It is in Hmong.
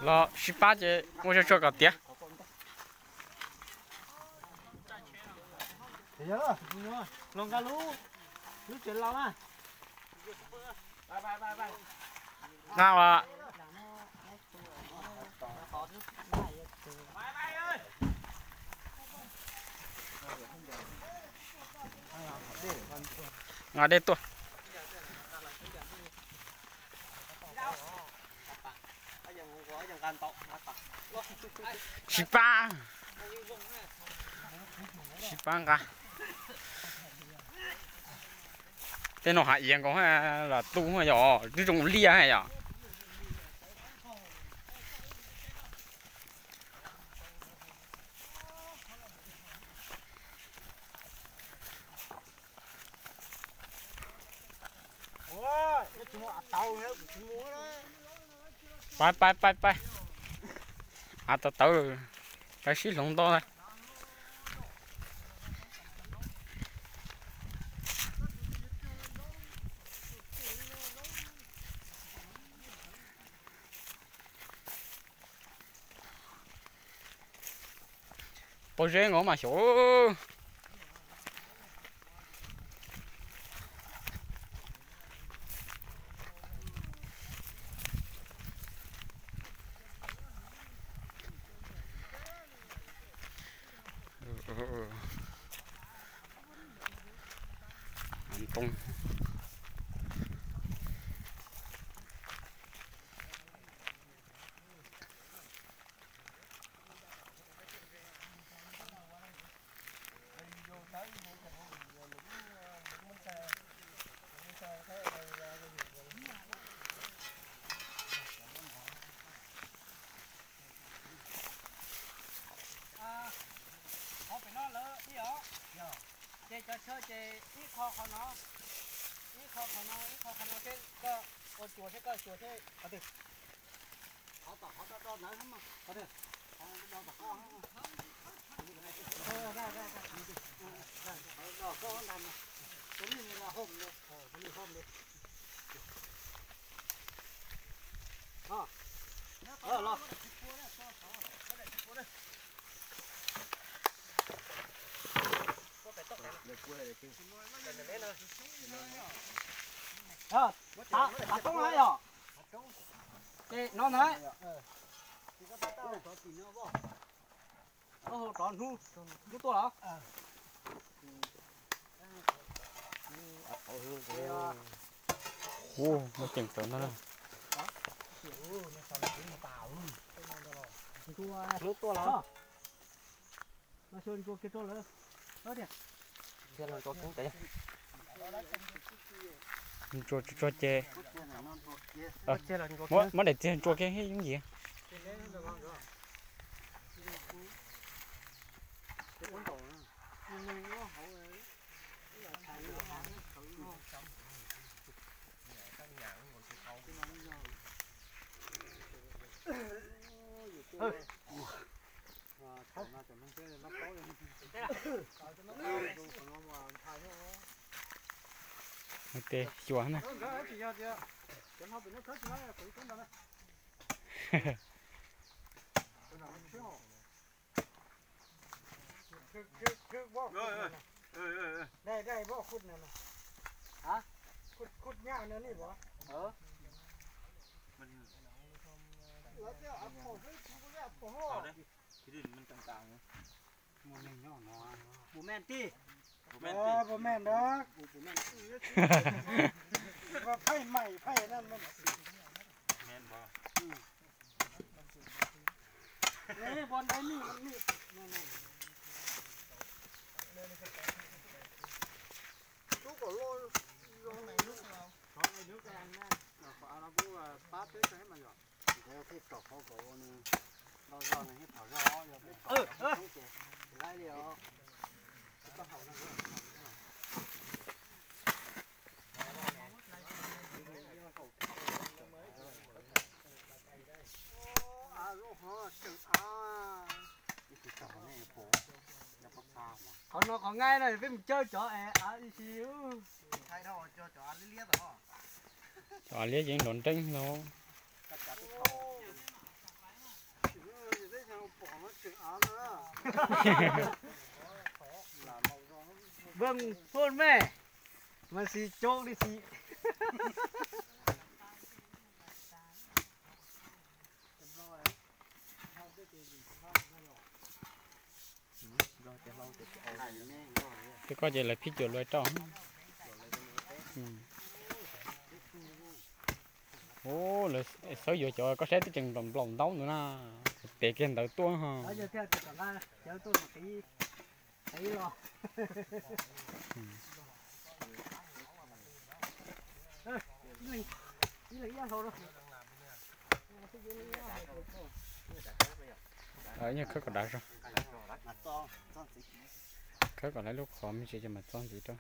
Los sib pab ces ua tsuag tsuag kom tiav. Los nqa lub, lub tsev laus na. Nqa as. Nqa dej tuaj. Sib pab, sib pab nqa. Tej no hav iav nkaus los tu yom, twb zoo liaj yom. Pab pab pab pab. Av tau tawv, kav sib hloov nto na. Pob zeb nkaus mas xyov. Ntoo. Qhov pem no lawv ib os, ces cov chaw ces ib qho qhov no, ib qho qhov no, ib qho qhov no seb koj ua cuas seb koj cuas seb qhov twg. Qhov tom qhov do do ntawd mas qhov twg, qhov do tom qhov do koj ntag mas, tus lij no hom li, tus lij hom li. Los. Tav roob na yom. Ces no ntag. Koj hau rov hnub, hnub tuaj los. Hu, muaj ceem tawv no. Hnub tuaj los. Ntsuas tsuag tsuag ces muab daim txiag ntsuas kiag yooj yim. Tes xyuas na. Bua men tij. Bua men ntag. Phaij mais phaij na. Pab peb mas yom. Thiaj tom qhov kom ua nws do zog nws thiaj tom zog, yog peb tom coob ces tsis laib li os. Qhov no qhov nqaij no peb mus cawb cov av ib si. Cov av liab yeej nrov nreeb no. Vâng, phone me. Mas si coob li si. Twb koj ces lawv phij cuam luaj rau. Ub, lawv xawb yuav cov koj saib twb tseem nplaum ntaub ntawd na. Tes kiag ntawd tuaj ho. Ib nyuag khawb kom dav zog. Khawb kom lawv lub qhov me ntsis ces mam txo ntxiv rau.